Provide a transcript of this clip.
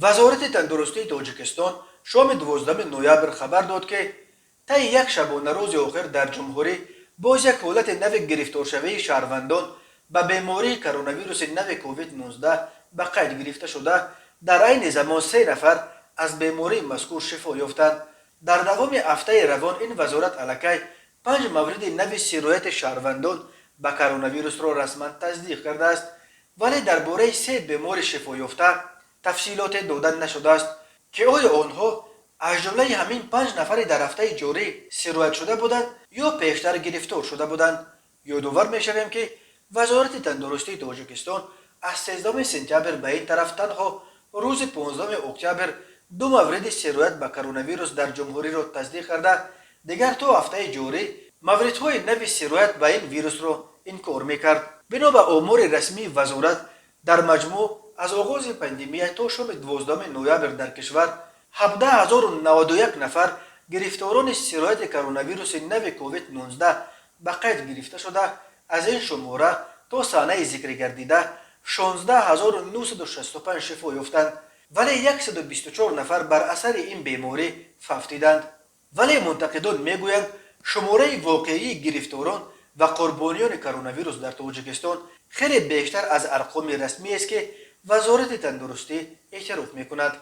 Вазорати тандурустии Тоҷикистон шоми 12 ноябр хабар дод, ки таи як шабонарӯзи охир дар ҷумҳурӣ боз як ҳолати нави гирифторшавии шаҳрвандон ба бемории коронавируси нави COVID-19 ба қайд гирифта шуда, дар айни замон се нафар аз бемории мазкур шифо ёфтанд. Дар давоми ҳафтаи равон ин вазорат аллакай панҷ мавриди нави сирояти шаҳрвандон ба коронавирусро расман тасдиқ кардааст, вале дар бораи се бемори шифоёфта тафсилоте дода нашудааст, ки оё онҳо аз ҷумлаи ҳамин панҷ нафари дар ҳафтаи ҷорӣ сироятшуда буданд ё пештар гирифтор шуда буданд. Ёдовар мешавем, ки Вазорати тандурустии Тоҷикистон аз 13 сентябр ба ин тараф танҳо рӯзи 15 октябр ду мавриди сироят ба коронавирус дар ҷумҳуриро тасдиқ карда, дигар то ҳафтаи ҷорӣ мавридҳои нави сироят ба ин вирусро инкор мекард. Бино ба омори расмии вазорат, дар маҷмӯъ аз оғози пандемия то шоми 12 ноябр дар кишвар 17 091 нафар гирифторони сирояти коронавируси нави COVID-19 ба қайд гирифта шуда, аз ин шумора то санаи зикргардида 16 965 шифо ёфтанд, вале 124 нафар бар асари ин беморӣ фавтиданд. Вале мунтақидон мегӯянд, шумораи воқеии гирифторон ва қурбониёни коронавирус дар Тоҷикистон хеле бештар аз арқоми расмиест, ки Вазорати тандурустӣ эътироф мекунад.